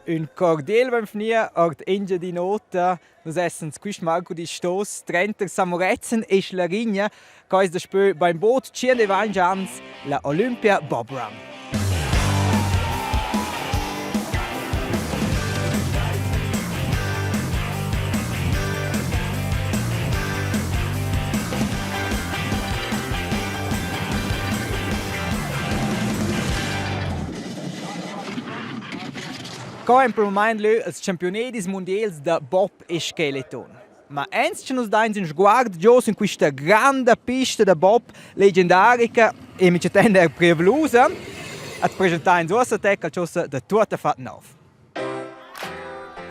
Ün cordiel bainvgnü our d'Engiadin'Ota. Nus essans quist marcurdi stos trenter San Murezzan e Schlarigna. Quai es daspö bainbod 120 ans la Olympia Bob Run. Co en pel mumaint lö els champiunedis mundiels da bob e skeleton. Ma ens che nus dains ün sguard giò sün quista granda pista da bob legendarica e mi chattend eir prievlusa, at presentains uossa te qualchosa da tuottafat nouv.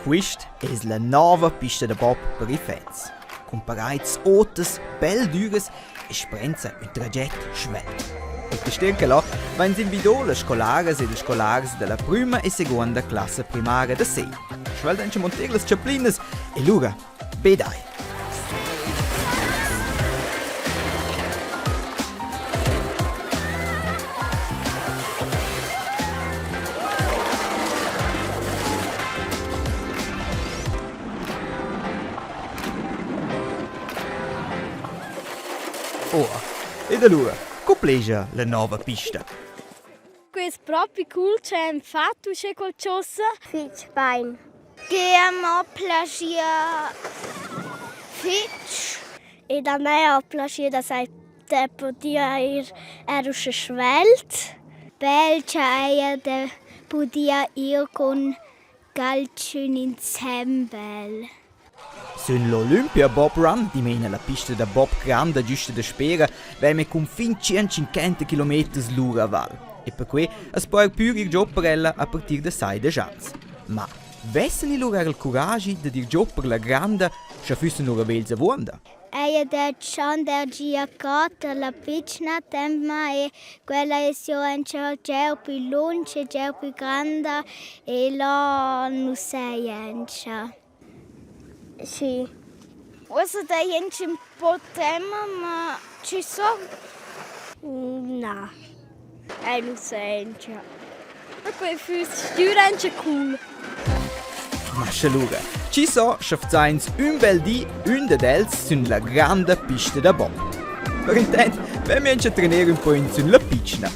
Quist es la nouva pista da bob per iffaints, cun paraits otas, bel düras e sprenza ün traget svelt. E quist che là vains invido las scolaras ed ils scolars da la prüma e seguonda classa primara da Segl. Svelt auncha monter las chaplinas e lura be dai. Oh, ed allura, co plegia la nova pista? Quei es propi cool che han fatg uschè qualchosa. Fich bain. Che m'ho plaschia fich. Ed a me ho plaschia da sai da pudir ir er uschè svelt. Bel cha eir da pudir ir cun caltschun insembel. Sün l'Olympia Bob Run, dimena la pista da bob granda güsta daspera, vain cun fin 150 kilometers l'ura a val. E perquai as po eir pür ir giò per ella a partir da 16 ans. Ma vessani lura eir il curagi dad ir giò per la granda, scha füssan lura vegls avuonda? Eir da dschandar gia cot la pitschna temma e quella es jo auncha gieu pü lunsch e gieu pü granda e là nu sai auncha. Sì. Uossa dai auncha ün po temma, ma chi so? Na, eu nu sai auncha. Ma quai füss sgür auncha cool. Ma sche lura, chi so sche vzains ün bel di ün dad els sün la granda pista da bob. Per intant vem auncha trener ün po sün la pitschna.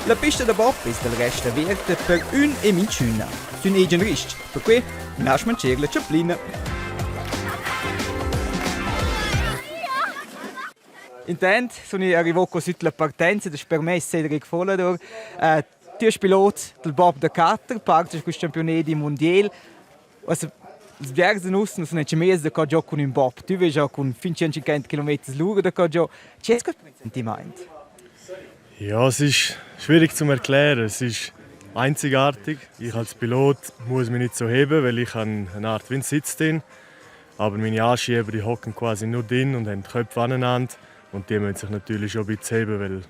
La pista da bob es del rest averta per ün e minchüna, sün egen rist, perque na schmancher la chaplina. Intant sun i arrivò co süt la partenza da sper me Cedric Follador. Uh, ti es pilot del Bob da Cutter, partes quist campiunedi mundiel. Uossa ils bgers da nus nu sun auncha mez da co giò cun ün bob. Tü vest giò cun fin 150 kilometers l'ura da co giò. Che es quel sentimaint? Ja, es ist schwierig zu erklären. Es ist einzigartig. Ich als Pilot muss mich nicht so heben, weil ich habe eine Art wie einen Sitz drin. Aber meine Anschieber die hocken quasi nur drin und haben die Köpfe aneinander. Und die müssen sich natürlich schon ein bisschen heben, weil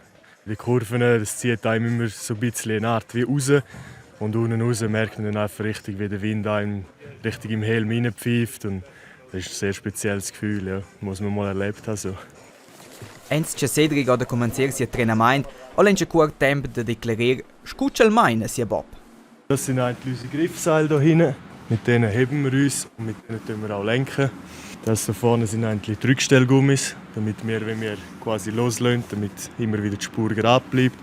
die Kurven, das zieht einem immer so ein bisschen eine Art wie raus. Und unten raus merkt man dann einfach richtig, wie der Wind einem richtig im Helm reinpfeift. Und das ist ein sehr spezielles Gefühl, ja. Muss man mal erlebt haben. So. Ens cha Cedric ha da cumanzar sia trenamaint, ho el cuort temp da declerer scu ch'el maina sia bob. Das sind eigentlich unsere Griffseile hier hinten. Mit denen heben wir uns und mit denen tun wir auch lenken. Das da vorne sind eigentlich die Rückstellgummis, damit wir, wenn wir quasi loslassen, damit immer wieder die Spur gerade bleibt.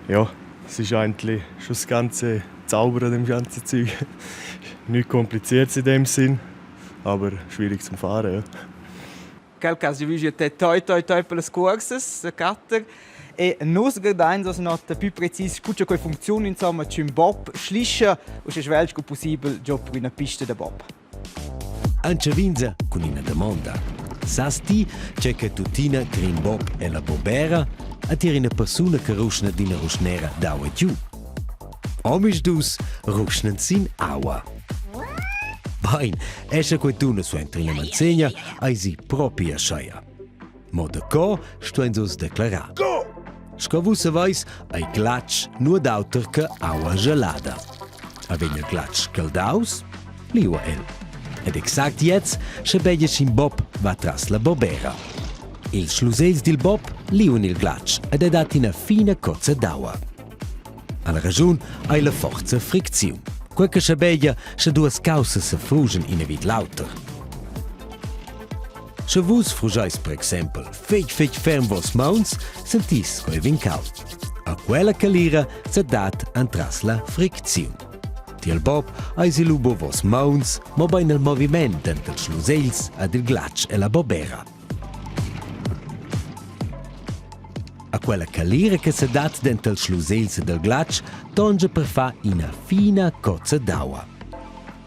Ja, es ist eigentlich schon das ganze Zauber an dem ganzen Zeug. Nicht kompliziert in dem Sinn, aber schwierig zum Fahren. Ja. Quel cas giavüscha te toi toi toi per las cuorsas da catter e nus guardains oz not pü precis cu cha quai funcziuna insomma ch'ün bob schlischa uschè svelt sco pussibel giò per üna pista da bob. Anchavinza cun ina damonda. Sas ti tge che tuttina Green Bob è la bobera a tier ina persuna che ruschna d'ina ruschnera d'aua giu? Omisdus ruschnan sin aua. Bein, escha quei tuna suenter ina manzegna, eisi propi ascheia. Mo daco stuein nus declarar. Sco vus saveis, ei glatsch nuot auter che aua gelada. A vegn il glatsch caldaus, liua el. Ed exact jetzt, sche beglia sc'in bob va tras la bobera. Ils schlusels dil bob liuan il glatsch ed ei dat ina fina cozza d'aua. Alla raschun ei la forza fricziun. Quei che schabegia, sche duas caussas sefrugen ina vid l'auter. Sche vus frugeis per exempel fetg fetg ferm vos mauns, sentis quei vegn cauld. A quella calira sedat entras la fricziun. Tiel bob eisi lu buc vos mauns, mobein il moviment denter ils lusegls ed il glatsch ella bobera. A quella calira che sedat denter ils lusegls ed il glatsch tongia per far ina fina cozza d'aua.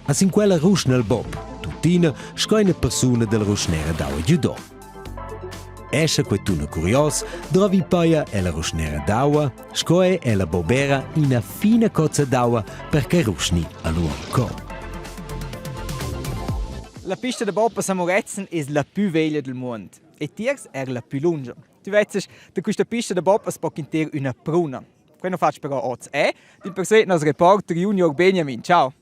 A sin quella ruschna il bob, tuttina sco ina persuna dalla ruschnera d'aua giudò. Escha quei tuna curios, drovi paia ella ruschnera d'aua, sco è ella bobera ina fina cozza d'aua per che ruschni a lur co. La pista da bob a San Murezzan es la pü veglia del muond e tiers er la pü lungia. Tu vezzas, da quista pista da bob as po quinter üna pruna. Quei non faccio però oz, eh? Di per sé nos reporter Junior Benjamin. Ciao.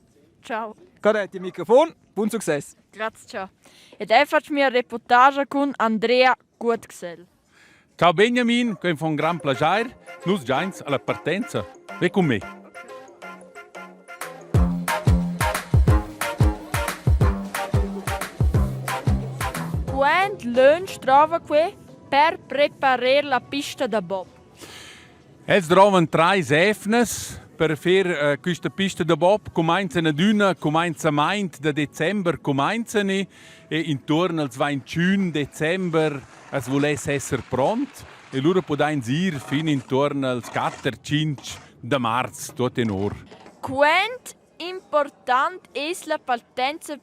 Ciao. Qua è il microfon. Buon successo. Grazie, ciao. Ed eu faccio mia reportage con Andrea Gutgsell. Ciao Benjamin, quei fa un gran plagiair. Nus giains alla partenza. Ve con me. Quant lönch trova que per preparer la pista da bob? Els drovan trais efnas per fer eh, quista pista da bob. Cumainzan adüna cumainzamaint da december cumainzani e intuorn als 21 december as vuless esser pront e lura pudains ir fin intuorn als 4, 5 da marz tuot tenor. Quant important es la partenza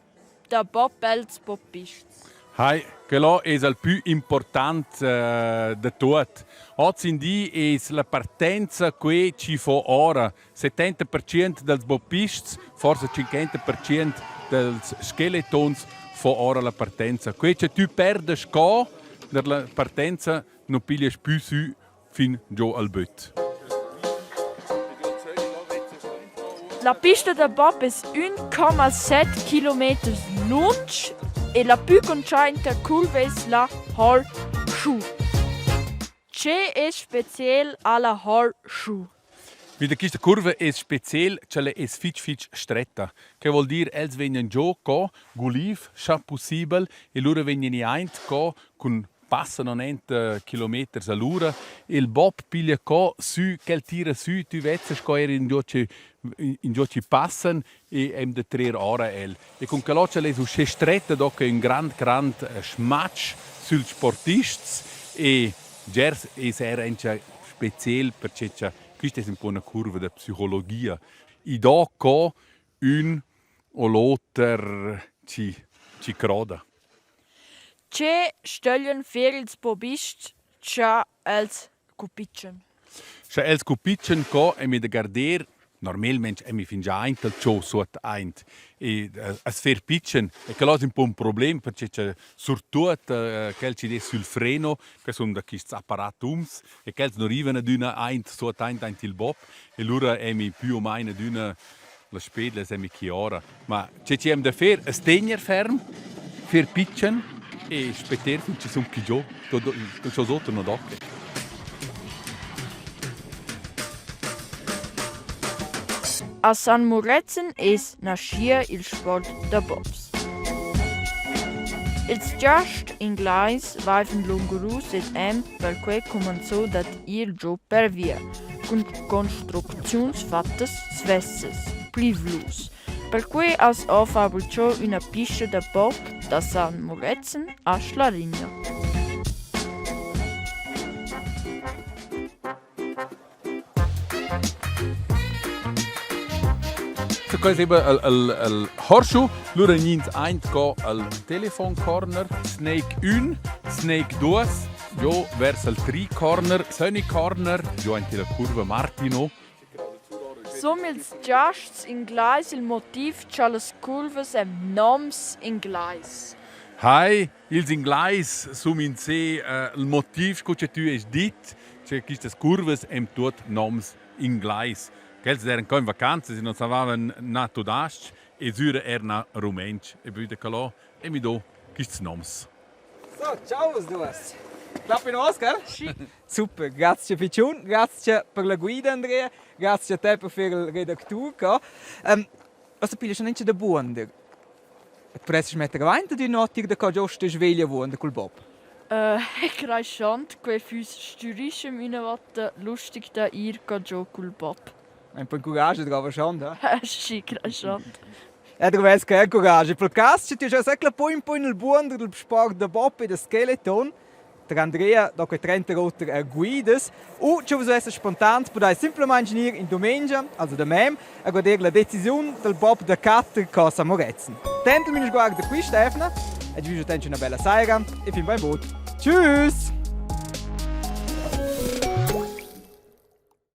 da bob pels bobists? Hai, quello es il pü important eh, da tuot. Hoz in di es la partenza que chi fo ora. 70% dals bobists, forsa 50% dals skeletons fo ora la partenza. Que che tü perdas co der la partenza non piglias pü sü fin giò al böt. La pista da bob es 1,7 kilometers lunsch e la pü cuntschainta curva es la Horseshoe. Che es speciel a la Horseshoe? Vi da quista curva es speciel ch'ella es fich fich stretta. Que vuol dir els vegnan giò co guliv, scha pussibel, e lura vegnan aint co cun passa non enta kilometers all'ura. Il bob piglia co sü, quel tira sü, tü vezzas co eir ingio chi ingio chi passan e hem da trer ora el. E cun quel ch'el es uschè stretta do que ün grand grand smatsch süls sportists e gers es eir auncha speciel perche cha quista es ün po üna curva da psicologia. I do co ün o l'oter chi chi croda. Che stöglian fer ils bobists cha els cupitschan? Scha els cupitschan co e mi da garder, normalmaing emi fingià aint al cho suot aint e as fer pitschen e quel es ün po ün problem perche cha surtuot quel chi'd es sül freno, que sun da quists apparatums e quels nu rivan adüna aint suot aint aint il bob e lura emi pü o main adüna La spedla es emi chi ora. Ma che chi hem da fer es tegner ferm, fer pitschen e spetter fin chi sun qui giò. Cho oter non do que. A San Murezzan es naschia il sport da bobs. Ils giasts inglais vaivan lungurus ed han perquai cumanzò dad ir giò per via cun construcziuns fattas svessas, privlus. Perquai as ho fabrichò üna pista da bob da San Murezzan a Schlarigna. Quai es eben il, il, il Horseshoe. Lura gnins aint co al telefon corner, Snake 1, Snake 2, Jo vers il Tri Corner, Söni Corner, giò aint illa curva Martino. Sun ils giasts inglais il motiv cha las curvas han noms inglais? Hai, ils Inglais sun in se il motiv sco che tü hast dit, che quistas curvas han tuot noms inglais. Quels eran co in vacanzas e non savavan na tudas-ch e sura eir na rumentsch e poi da calò e mi do quists noms. So, ciao vus duas. Klappi Oscar? Sì. Super, grazie Picciun, grazie per la guida Andrea, grazie a te per fare il redactur qua. Um, was piglia schon da buonder? Et pudessi metter avanti di notte da co giusto sveglia buonder col Bob. Creschant, quei füss stürischem üna vota lustig da ir giò cul bab. Un po courage drova schon, eh? Schi, creschant. E dovess che courage. Pel cas che ti già secla poi un po nel buonder del sport da bob e da skeleton, der Andrea da quei 30 oter er guidas u che vus esses spontant pudais simplamaing gnir in dumengia, also da mem, a guarder la decisiun del bob da catter cosa Moretzen. Tentel min sguard da quista evna e vi tench una bella saira e fin bainbod. Tschüss!